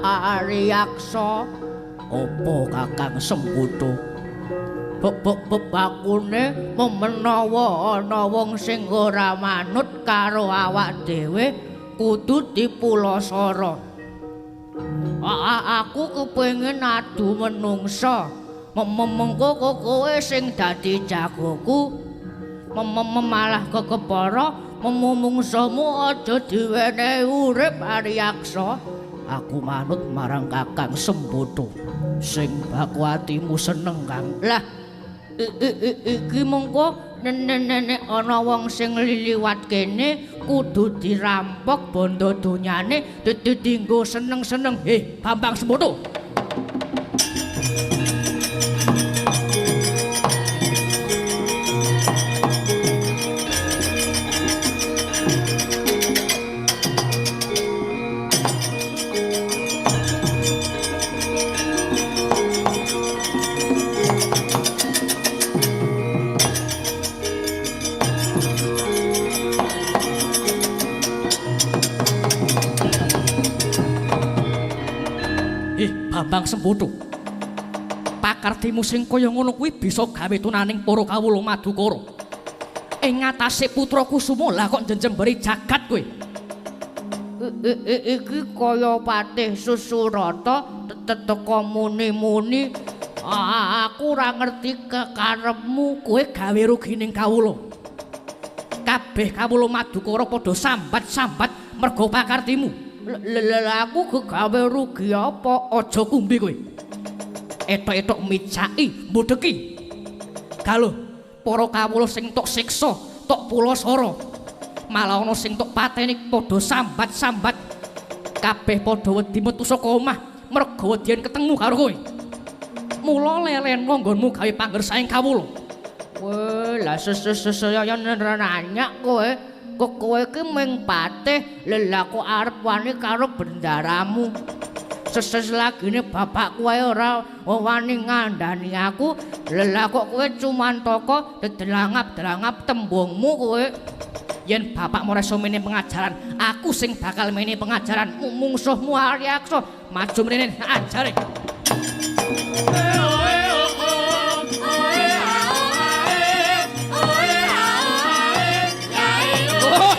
Aryaksa. Apa Kakang Sembuto? Bebakune menawa ana wong sing ora manut karo awak dhewe kudu dipulasara. Aku kepengin adu menungsa. Mengko kowe sing dadi jagoku. Malah kekepara mumungsamu aja diwenehi urip Aryaksa. Aku manut marang Kakang Sembuto. Sing baku atimu seneng, Kang. Lah iki mengko nek ana wong sing liwat kene kudu dirampok bondo donyane dinggo seneng-seneng. Heh, Bambang Sembuto. Bambang Sembuto. Pakartimu sing kaya ngono kuwi bisa gawe tunaning para kawula Madukara. Ing ngatasé putra Kusuma lah kok njejemberi jagat kowe. Iki kaya Patih Susurata teteka muni-muni. Aku ora ngerti kekarepmu, kowe gawe rugi ning kawula. Kabeh kawula Madukara padha sambat-sambat mergo pakartimu. Lha aku gegawe rugi apa? Aja kumbi kowe. Etok-etok micaki, mbudheki. Galuh, para kawula sing tok siksa, tok pulasara. Malah ana sing tok pateni padha sambat-sambat. Kabeh padha wedi metu saka omah mergo wedian ketemu karo kowe. Mula leleno nggonmu gawe panggersaing kawula. Kowe lah sesesaya nanya kowe. Kok kowe iki ming patih, lha kok arep wani karo bendaramu. Seses lagine bapakku ae ora wani ngandani aku, lha kok kowe cuman toko delangap-delangap tembungmu kowe. Yen bapakmu ora iso mene pengajaran, aku sing bakal mene pengajaran. Mungsuhmu Aryaksa, maju mrene ajare. Oh,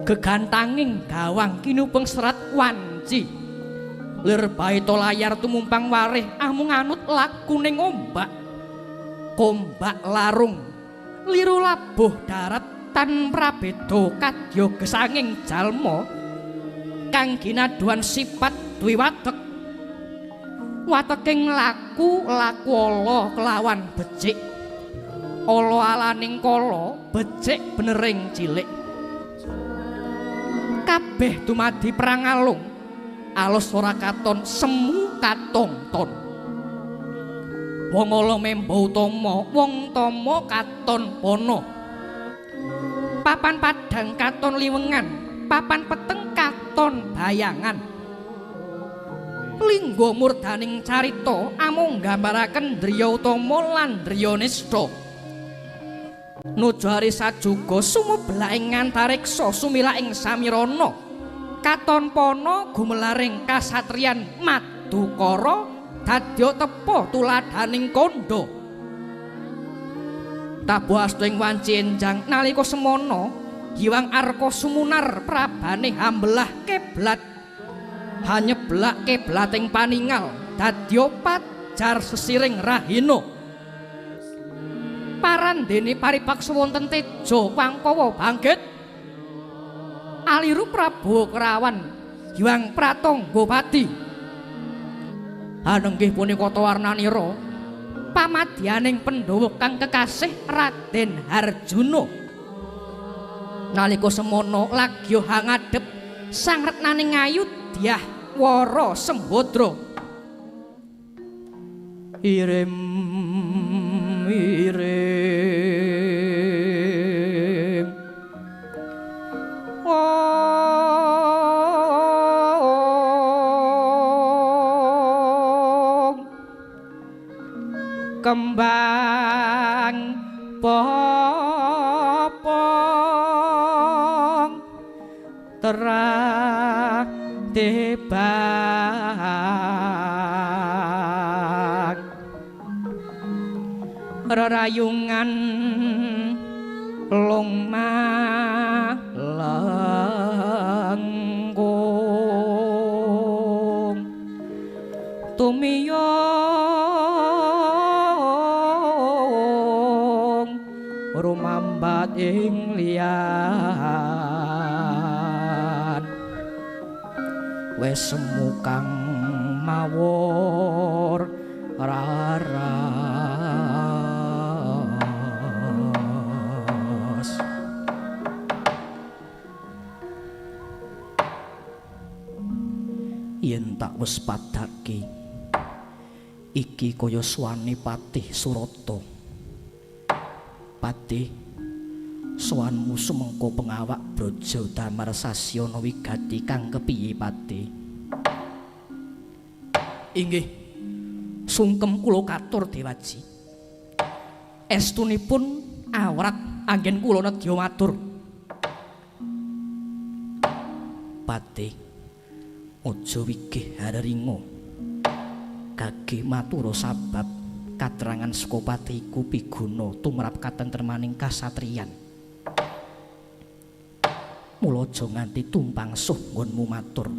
Gegantanging gawang kinupeng serat wanci. Lir baita layar tumumpang warih amung anut lakuning ombak. Kombak larung liru labuh darat tan prabeda kadya gesanging jalma kang ginaduan sipat dwi watek. Wateking laku laku ala kelawan becik. Ala alaning kala becik benering cilik. Kabeh dumadi perang alung alus ora katon semu katongton. Wong ala memba utama, wong tama katon pana. Papan padhang katon liwengan, papan peteng katon bayangan. Lingga murdaning carita amung nggambaraken driya utama lan driya nistha. Nuju hari sajuga sumeblaing antariksa sumilaing samirana. Katon pana gumelaring kasatriyan Madukara dadya tepa tuladhaning kandha. Tabuh asta ing wanci enjang nalika semana Hyang Arka sumunar prabane hambelah kiblat. Hanyeblak kiblating paningal dadya pajar sesiring rahina. Parandene paripaksa wonten teja Wangkawa bangkit. Aliru Prabu Krawan Hyang Pratanggapati. Hanenggih punika warnanira pamadyaning Pandhawa kang kekasih Raden Harjuna. Nalika semana lagya hangadhep sang retnaning ayu Dyah Wara Sembadra. Irim irim om kembang popong terang tebang rerayungan longma lengkung tumiyong rumambat ing liyan wis semu kang mawur raras. Yen tak wis padake iki kaya suwane Patih Surata. Patih, sowanmu sumengko pengawak Braja Damar Sasyana wigati kang kepiye Patih? Inggih, sungkem kula katur Dewaji. Estunipun awrat anggen kula nedya matur. Patih, aja wigih haringa. Gage matura sabab katrangan saka patih iku piguna tumrap katentremaning kasatriyan. Mula aja nganti tumpang suh nggonmu matur.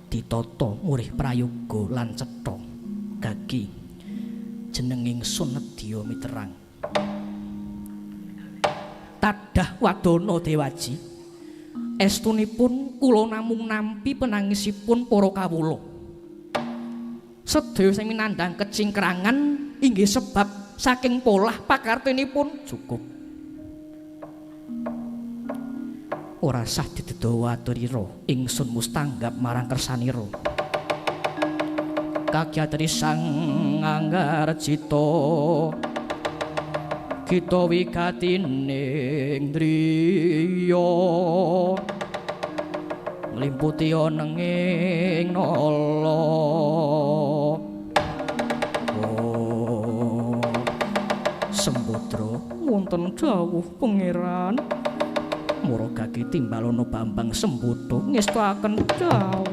Ditata murih prayoga lan cetha. Gage jeneng ingsun nedya miterang. Tadah wadana Dewaji. Estunipun kula namung nampi penangisipun para kawula. Sedaya sing minandhang kecingkrangan inggih sebab saking polah pakartinipun cukup. Ora sah didedawa aturira, ingsun mustanggap marang kersanira. Kagyatri sang anggarjita kita wigatining driya nglimputi nenging nala. Oh, Sembadra wonten dawuh pangeran. Mura gage timbalana Bambang Sembadra ngestakaken dawuh.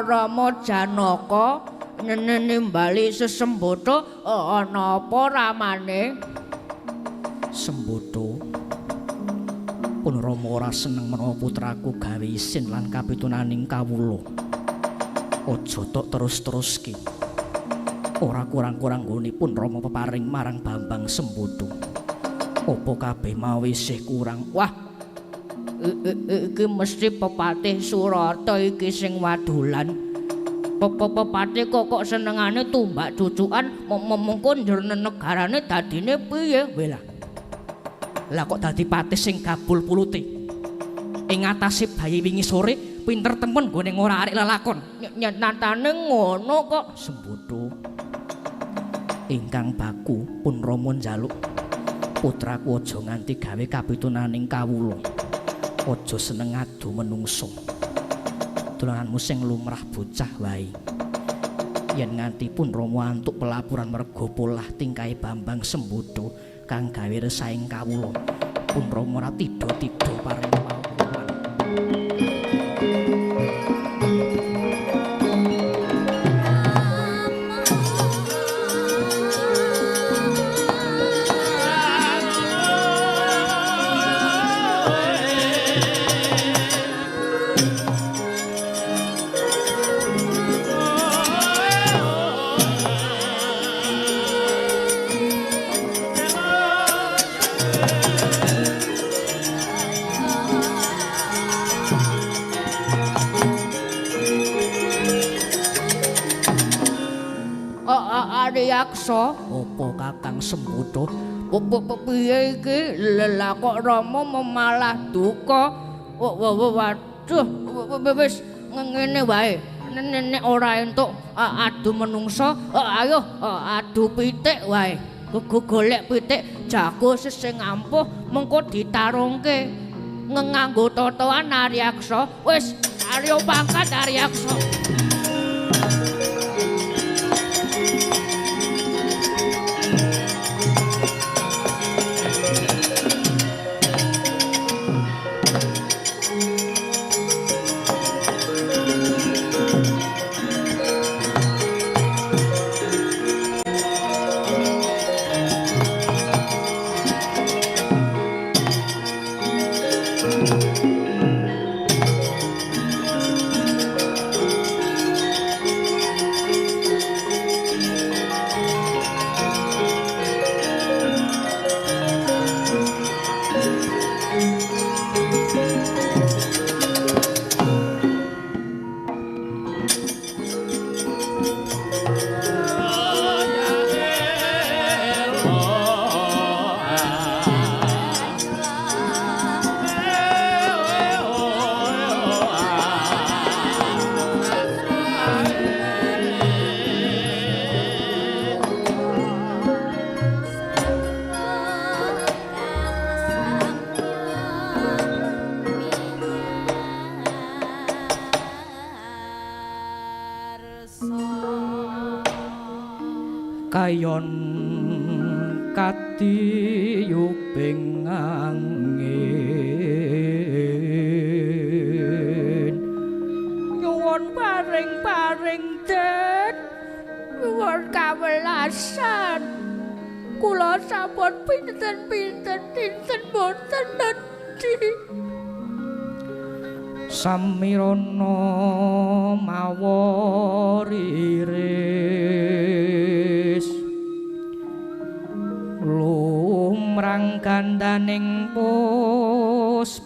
Rama Janaka nimbali Sesembada ana apa ramane? Sembada, pun Rama ora seneng menawa putraku gawe isin lan kapitunaning kawula. Aja tok terus-teruske. Ora kurang-kurang nggonipun Rama peparing marang Bambang Sembada. Apa kabeh mau isih kurang? Wah, iki mesti Pepatih Surata iki sing wadulan. Pepatih kok senengane tumbak cucukan, mengko njur negarane dadine piye? Welah. Lah kok dadi patih sing gabul pulute. Ing atase bayi wingi sore pinter temen nggone ngorak-arik lelakon. Nyatane ngono kok. Sembada, ingkang baku pun Rama njaluk putraku aja nganti gawe kapitunaning kawula. Aja seneng adu menungso. Dolananmu sing lumrah bocah wae. Yen nganti pun Rama antuk pelaporan merga polah tingkahe Bambang Sembada kang gawe resaing kawula, pun Rama ora tidha-tidha paring paukuman. Aryaksa, apa Kakang Sembada? Piye iki? Lah kok Rama memalah duka. Waduh, wis ngene wae. Nek ora entuk adu menungsa, ayo adu pitik wae. Golek pitik jago sing ampuh mengko ditarungke nganggo totoan Aryaksa. Wis, aryo pangkat Aryaksa. Kayon katiyuping angin nyuwun paring-paring den, nyuwun kawelasan. Kula sampun pinten-pinten dinten boten nedhi. Samirana mawa riris lumrang gandaning puspita,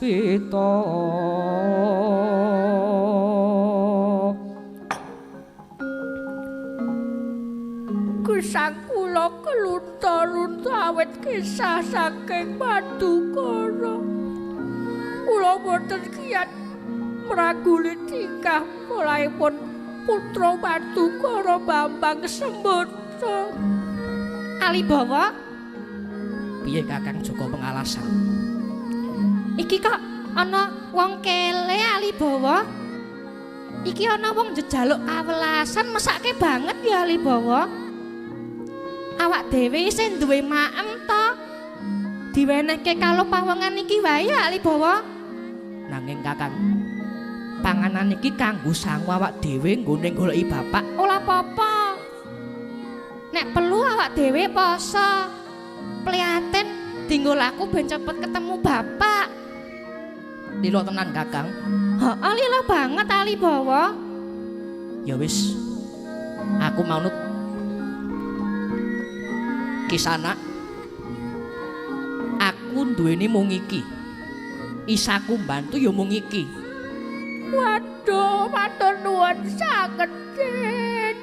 gesang kula kelunta-lunta awit kisah saking Madukara. Kula boten kiat mraguli tingkah polahipun putra Madukara Bambang Sembada. Alibawa, piye Kakang Joko pengalasan? Iki kok ana wong kele Alibawa? Iki ana wong njejaluk kawelasan mesake banget ya Alibawa. Awak dhewe isih duwe maem to. Diwenehke kalo pawongan iki wae ya Alibawa. Nanging Kakang, Panganan iki kanggo sangu awak dhewe nggone goleki bapak. Ora apa-apa. Nek perlu awak dhewe poso. Prihatin dinggo laku ben cepet ketemu bapak. Lilo tenan Kakang. Heeh, lilo banget Alibawa. Ya wis. Aku manut Kisana. Aku duweni mung iki. Isaku mbantu ya mung iki. Waduh, matur nuwun sanget, Den.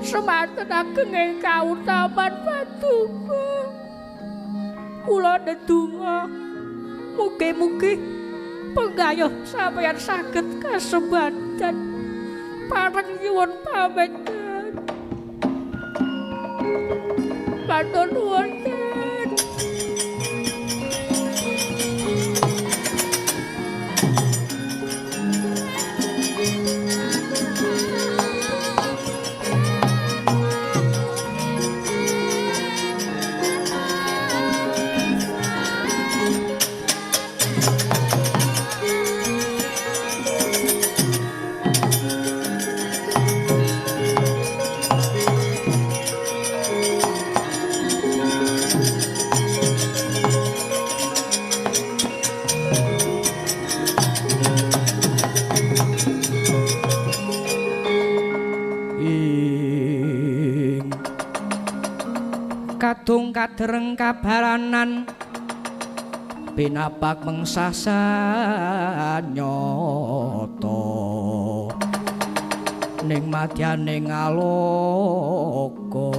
Semanten ageng ing kautaman paduka. Kula ndedonga mugi-mugi penggayuh sampeyan saged kasembadan. Pareng nyuwun pamit. Matur nuwun, Den. Kadung kadereng kabaranan pinapak mengsah sanyata ning madyane ngaloka.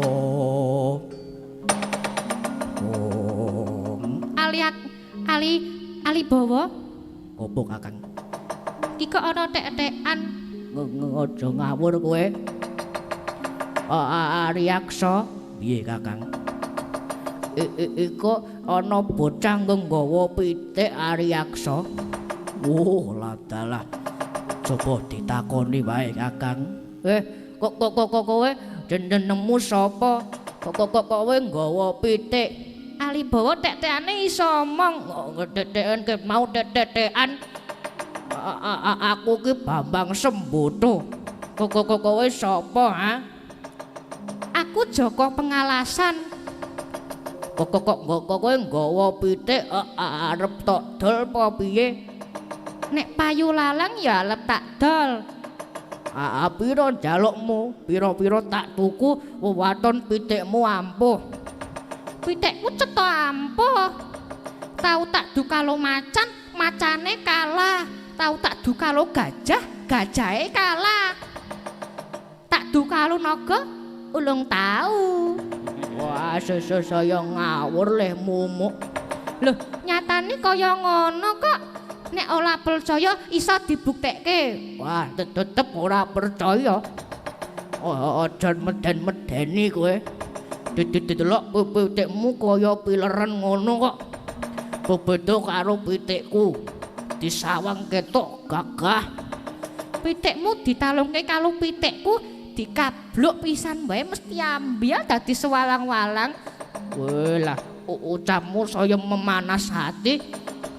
Ali Ali Alibawa. Opo Kakang? Iki kok ana tek-tekan. Aja ngawur kowe. Aryaksa. Piye Kakang? Iku ana bocah nggawa pitik Aryaksa. Oh, ladalah. Coba ditakoni wae Kakang. Kok kowe jenengmu sapa? Kok kowe nggawa pitik? Alibawa tek-tekane iso omong. Tek-tekan ke mau tek-tekan. Aku ki Bambang Semboto. Kok kowe sapa, ha? Aku Joko Pengalasan. Kok kowe nggawa pitik arep tok dol apa piye? Nek payu lalang ya arep tak dol. Pira njalukmu? Pira-pira tak tuku wewaton pitikmu ampuh. Pitikku cetha ampuh. Tau tak du karo macan, macane kalah. Tau tak du karo gajah, gajahe kalah. Tak du karo naga, ulung tau. Wah, saya ngawur leh mumuk. Loh, nyatane kaya ngono kok. Nek ora percaya iso dibuktekke. Wah, tetep ora percaya. Aja meden-medeni kowe. Didelok pitikmu kaya pileren ngono kok. Beda karo pitikku. Disawang ketok gagah. Pitikmu ditalungke karo pitikku, dikabluk pisan wae mesti ambyar dadi sewalang-walang. Weh lah, ucapmu saya memanas hati.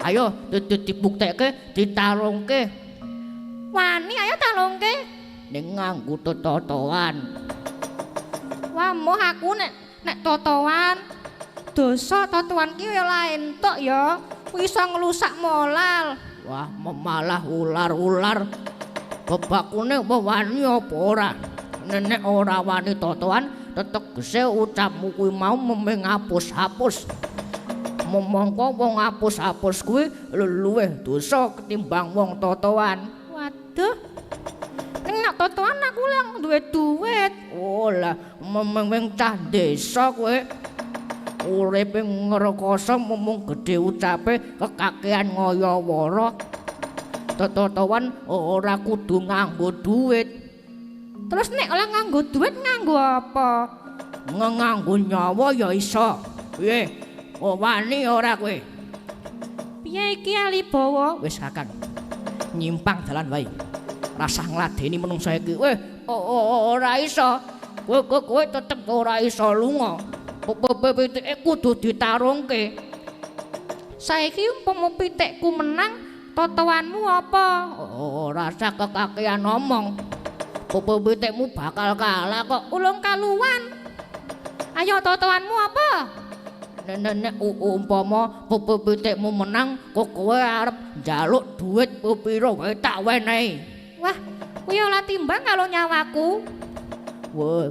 Ayo dibuktekke, ditarungke. Wani ayo talungke. Ning nganggo totoan. Wah, moh aku nek totoan. Dosa totoan ki ora entuk ya. Iso nglusak molal. Wah, malah ular-ular. Bebakune wani apa ora? Nek ora wani totoan, tegese ucapmu kuwi mau mengapus-hapus. Mongko wong apus-apus kuwi luwih dosa ketimbang wong totoan. Waduh. Ning nek totoan aku lang duwe duit. Oh lah, memeng cah desa kowe. Uripe ngrekoso mung gedhe ucape kekakean ngaya-wara. Totoan ora kudu nganggo duit. Terus nek ora nganggo duit nganggo apa? Nganggo nyawa ya iso. Piye? Wani ora kowe? Piye iki Alibawa? Wis Kakang. Nyimpang dalan wae. Rasah ngladeni menungsa iki. Weh, ora iso. Kowe tetep ora iso lunga. Pitike kudu ditarungke. Saiki umpama pitikku menang, Totoanmu apa? Ora usah kekakean omong. Pupu pitikmu bakal kalah kok. Ulung kaluan. Ayo totoanmu apa? Nek umpama pupu pitikmu menang, kok kowe arep njaluk dhuwit pira wae tak wenehi. Wah, kuwi ora timbang karo nyawaku. Wah,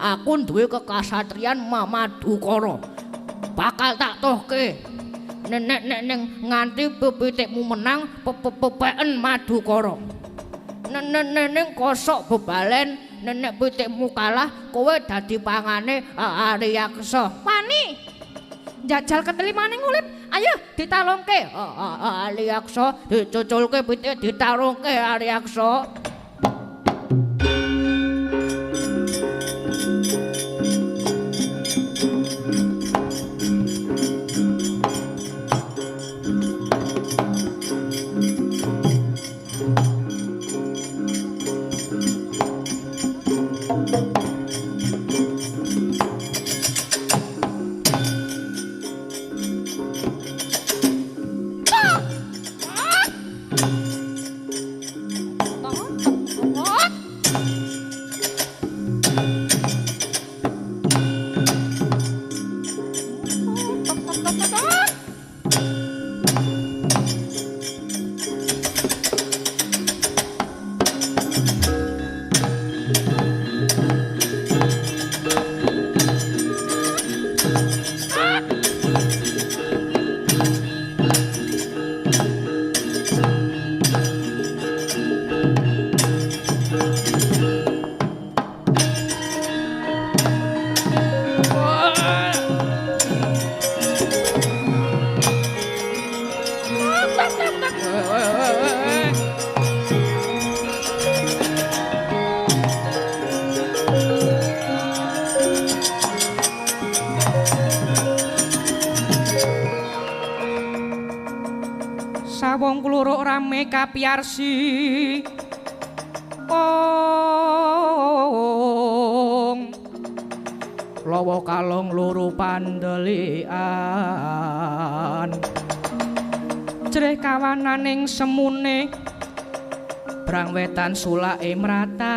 aku duwe kekasatrian Madukara. Bakal tak tohke. Nek nganti pitikmu menang, pepeken Madukara. Nek kosok bebalen, nek pitikmu kalah, kowe dadi pangane Aryaksa. Wani. Jajal ketelimane ngulip. Ayo ditalungke. Aryaksa dicuculke pitik ditarungke Aryaksa. Sawong kluruk rame kapiyarsi. Ong lawa kalong loro pandelikan. Jrih kawananing semune brang wetan sulake mratandani.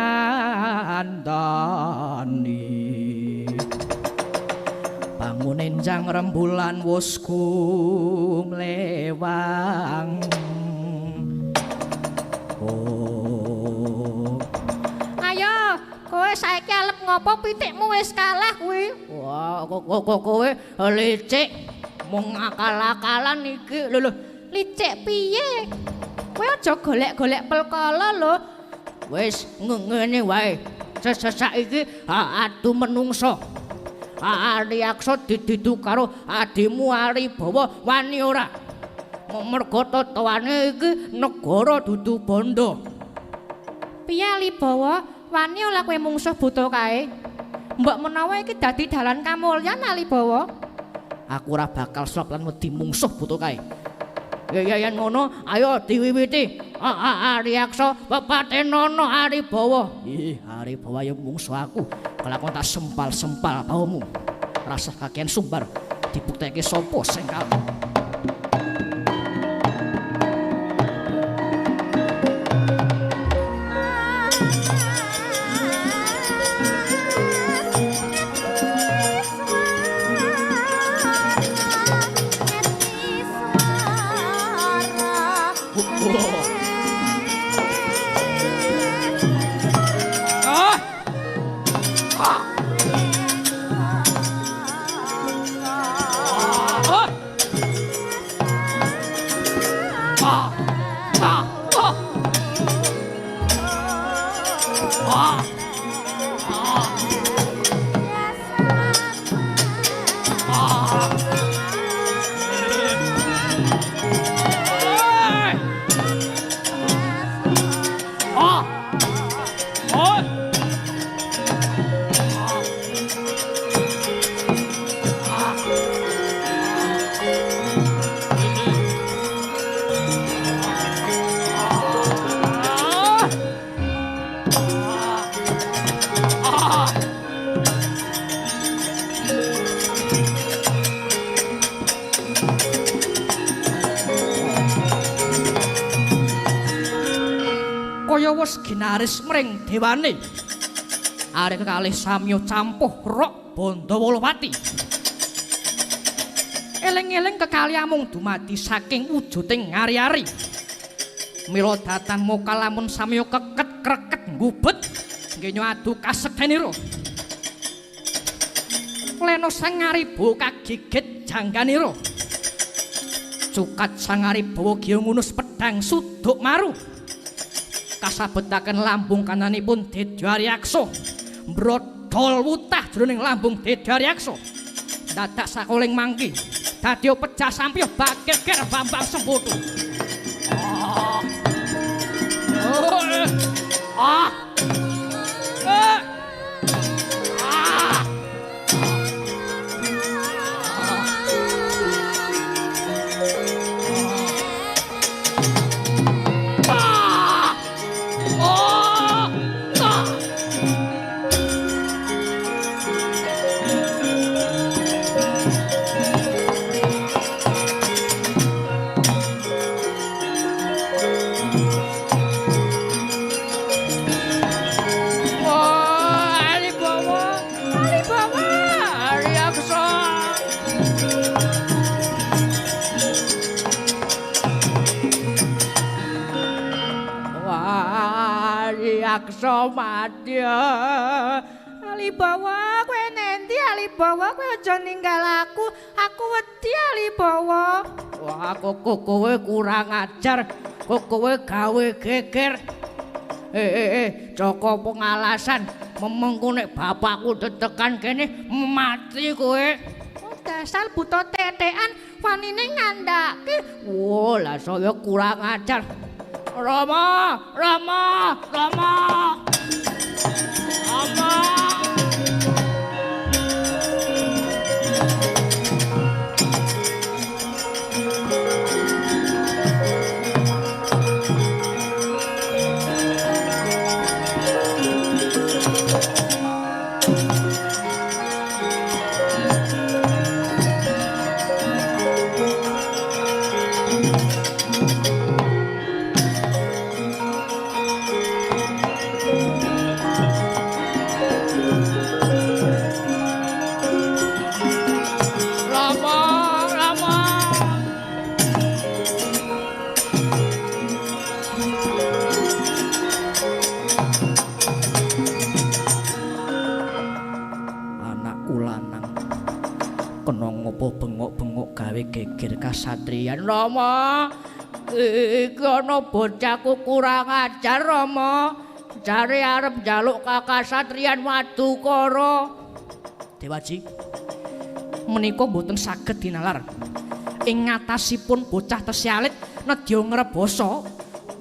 Bangun enjang rembulan wus gumlewang. Oh. Ayo, kowe saiki arep ngopo pitikmu wis kalah kuwi? Wah, kok kowe licik mung akal-akalan iki. Lho lho, licik piye? Kowe aja golek-golek pelkala lho. Wis ngene wae. Saiki adu menungso. Aryaksa dididu karo adimu Aribawa wani ora? Merga totoane iki negara dudu bondo. Piye Alibawa? Wani ora kowe mungsuh buta kae? Mbok menawa iki dadi dalan kamulyan Alibawa. Aku ora bakal slop lan wedi mungsuh buta kae. Ya yen ngono, ayo diwiwiti. Aryaksa pepatenono Aribawa. Ih, Aribawa ya mungsuh aku. Kelakon tak sempal-sempal baumu. Rasah kakean sumbar dibukteke sapa sing kalah. Wus ginaris mring dewane. Arek kekalih samya campuh rok Bandawalapati. Eling-eling kekalih amung dumadi saking wujuding ari-ari. Mila datan muka lamun samya keket kreket ngubet nggih adu kasektenira. Lena sang ngaribo kagigit jangganira. Cukat sang ngaribawa giya ngunus pedang suduk maru. Kasabetaken lambung kananipun Dedya Aryaksa. Brodol wutah jroning lambung Dedya Aryaksa. Dadak sakoling mangki. Dadi pecah sampyuh bageger Bambang Semputu. Ah. Oh. Ah. Ah. Aryaksa madya. Alibawa kowe nendi Alibawa, kowe aja ninggal aku. Aku wedi Alibawa. Wah, kok kowe kurang ajar. Kok kowe gawe geger. Joko pengalasan. Memengku nek bapakku tetekan kene mati kowe. Oh, dasar buta tetekan wanine ngandhake. Wah, lah saya kurang ajar. Rama, Rama, Rama. Rama. Bengok-bengok gawe geger kasatriyan. Rama, iki ana bocahku kurang ajar Rama. Jare arep njaluk kakasatriyan Madukara. Dewaji, menika mboten saged dinalar. Ing ngatasipun bocah tesih alit nedya ngrebasa.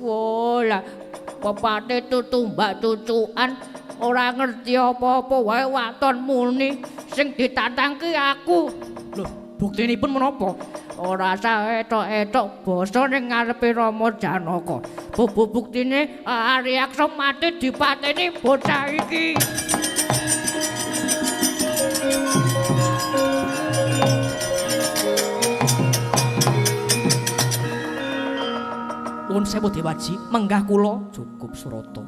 Wah, lah pepate tutumbak tucukan ora ngerti apa-apa wae waton muni sing ditatangke aku. Lho, buktinipun menapa? Ora sah etok-etok basa ning ngarepe Rama Janaka. Bubu buktine Aryaksa mati dipateni bocah iki. Nuwun sewu Dewaji, menggah kula cukup Surata.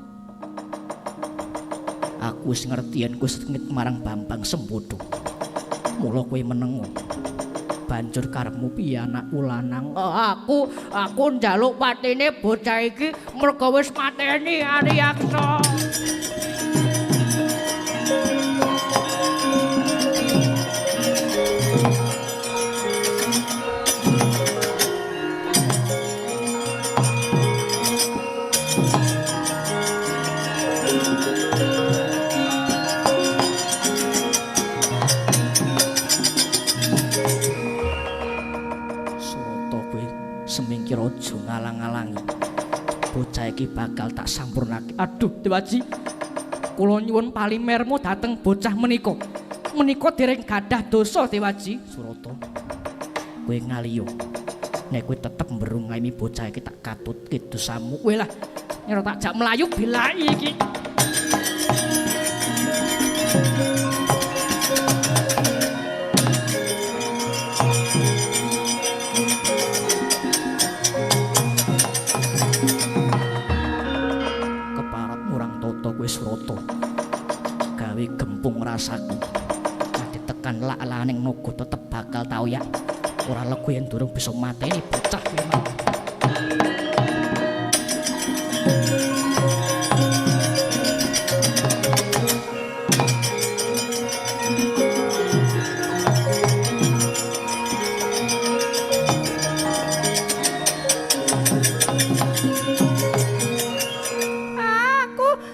Aku wis ngerti yen kowe sengit marang Bambang Semputu. Mula kowe menengo. Banjur karepmu piye anakku lanang? Aku njaluk patine bocah iki mergo wis mateni Aryaksa. Aja ngalang-alangi. Bocah iki bakal tak sampurnake. Aduh, Dewaji. Kula nyuwun palimermu dhateng bocah menika. Menika dereng gadah dosa, Dewaji. Surata. Kowe ngaliyo. Nek kowe tetep mberungaimi bocah iki tak katutke dosamu. Kowe lah nyero tak jak mlayu bilai iki. Surata kowe Surata. Gawe gempung rasaku. Nganti tekan lak-laning naga tetep bakal tau ya. Ora lego yen durung bisa mateni bocah kuwi mau.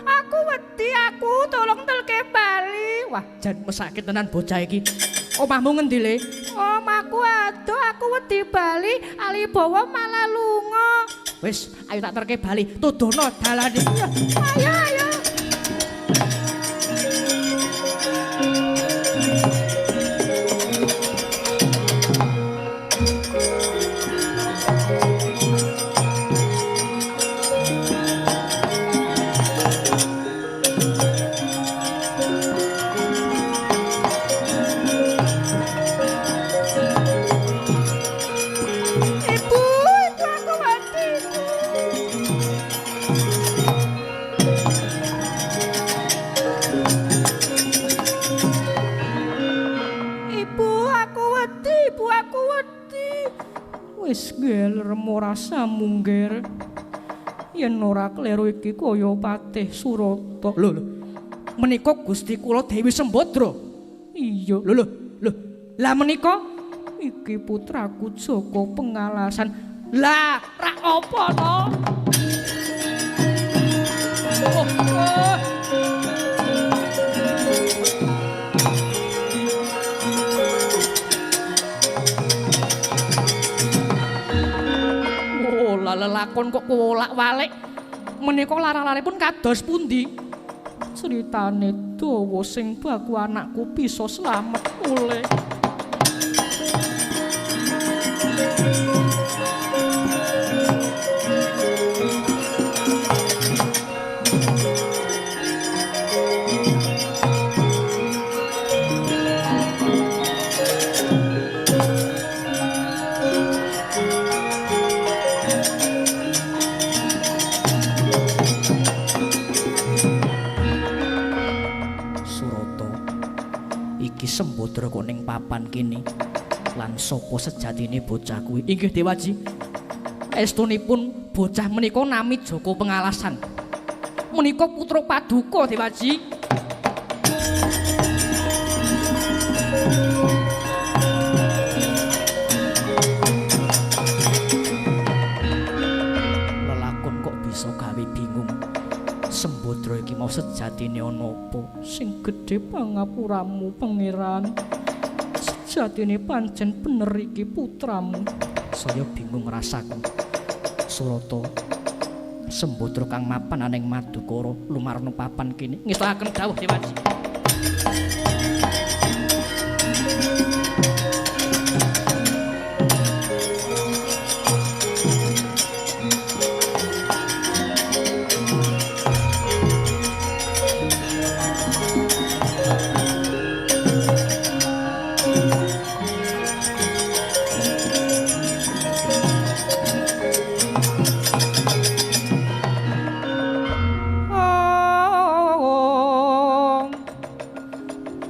Aku wedi aku, tolong telke bali. Wah, jan mesake tenan bocah iki. Omahmu ngendi, Le? Omahku adoh, aku wedi bali, Alibawa malah lunga. Wis, ayo tak terke bali. Tuduhno dalane. Ayo, ayo. Ibu, ibu aku wedi. Ibu, aku wedi, ibu aku wedi. Wis geler rasamu, Ngger. Yen ora kleru iki kaya Patih Surata. Lho lho. Menika Gusti kula Dewi Sembadra. Iya. Lho lho, lho. Lah menika iki putraku Jaka Pengalasan. Lah, rak apa to? Oh, oh. Oh, lelakon kok wolak-walik. Menika lara-laripun kados pundi? Critane dawa sing baku anakku bisa slamet oleh. Surata, iki Sembadra kok ning papan kene. Lan sapa sejatine bocah kuwi? Inggih Dewaji. Estunipun bocah menika nami Jaka Pengalasan. Menika putra paduka Dewaji. Lelakon kok bisa gawe bingung. Sembadra iki mau sejatine ana apa? Sing gedhe pangapuramu pangeran. Sejatine pancen bener iki putramu. Saya bingung rasaku. Surata, Sembadra kang mapan aning Madukara lumarna papan kene. Ngestokaken dawuh Dewaji.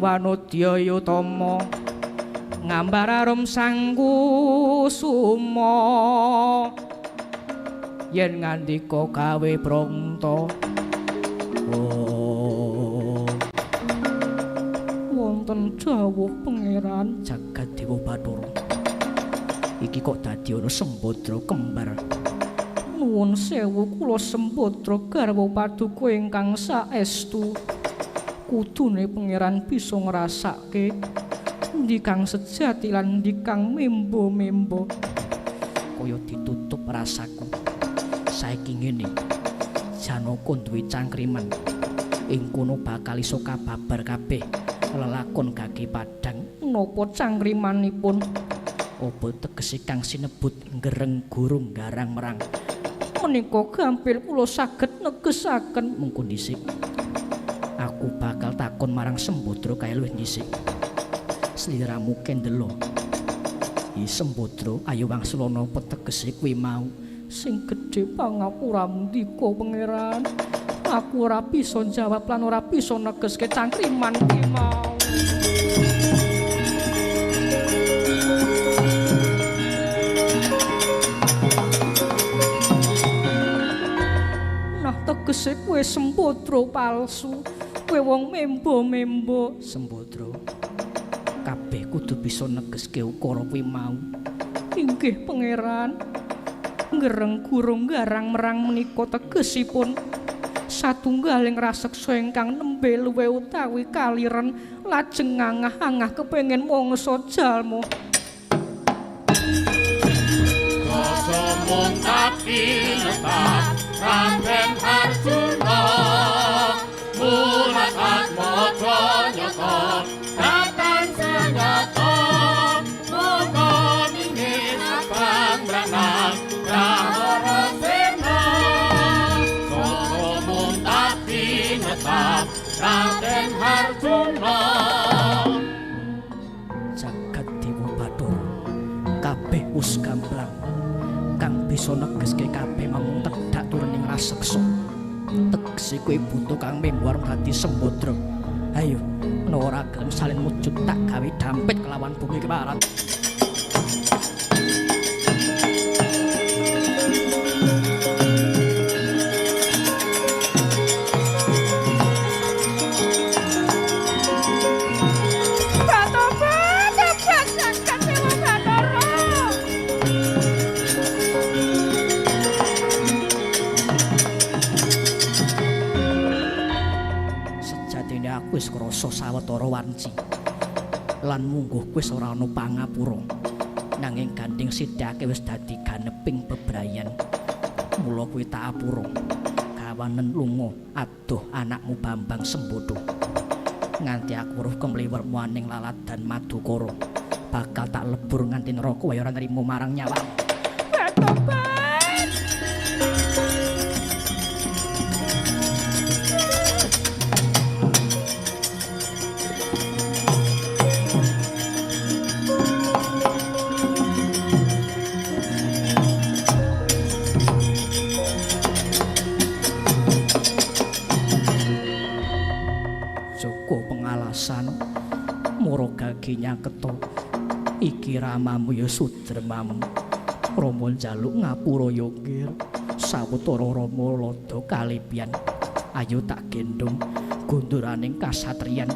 Wanudya Yutama ngambar arum sangkusuma yen ngandika gawe prangta. Oh, wonten dawuh pangeran jagat Dewa Bathara. Iki kok dadi ana Sembadra kembar. Nuwun sewu kula Sembadra garwa paduka ingkang saestu. Kudune pangeran bisa ngrasake endi kang sejati lan endi kang membo-membo. Kaya ditutup rasaku. Saiki ngene, Janaka duwe cangkriman. Ing kono bakal iso kababar kabeh lelakon gage padhang. Napa cangkrimanipun? Apa tegese kang sinebut gereng gurung garang merang? Menika gampil kula saged negesaken. Mengko dhisik aku bakal takon marang Sembadra kae luwih dhisik. Sliramu kendelo. I Sembadra, ayo wangsulana apa tegese kuwi mau? Sing gedhe pangapuramu ndika pangeran. Aku ora bisa jawab lan ora bisa negeske cangkriman ki mau. Nah tegese kowe Sembadra palsu, kowe wong membo-membo. Sembadra, kabeh kudu bisa negeske ukara kuwi mau. Inggih pangeran. Gereng gurung garang merang menika tegesipun satunggaling raseksa ingkang nembe luwe utawi kaliren lajeng ngangah-angah kepengin mangsa jalma. Rasa mung katinetap Raden Arjuna mulat atmaja nyata datan senyata muka ningis abang branang Prahara Sena. Rasa mung katinetap Raden Arjuna. Jagat Dewa Bathara kabeh wis gamblang kang bisa negeske kabeh mamung tedhak turuning raseksa. Tegese kowe buta kang membo arep dadi Sembadra. Ayo menawa ora gelem salin wujud tak gawe dampit kelawan bumi keparat. Wis krasa sawetara wanci lan mungguh wis ora ana pangapura, nanging gandeng sidake wis dadi ganeping bebrayan. Mula kuwi tak apura gawanen lunga adoh anakmu Bambang Sembadra nganti aku weruh kemliwer muaning laladan Madukara bakal tak lebur nganti neraka wae ora nrimo marang nyawa. Tobat. Muragage nyaketo iki ramamu ya sudremamu. Rama njaluk ngapura ya nggir. Sawetara Rama lada kalipian. Ayo tak gendhong gondoraning kasatriyan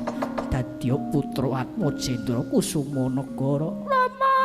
dadi putra Atmajendra Kusuma Negara. Rama.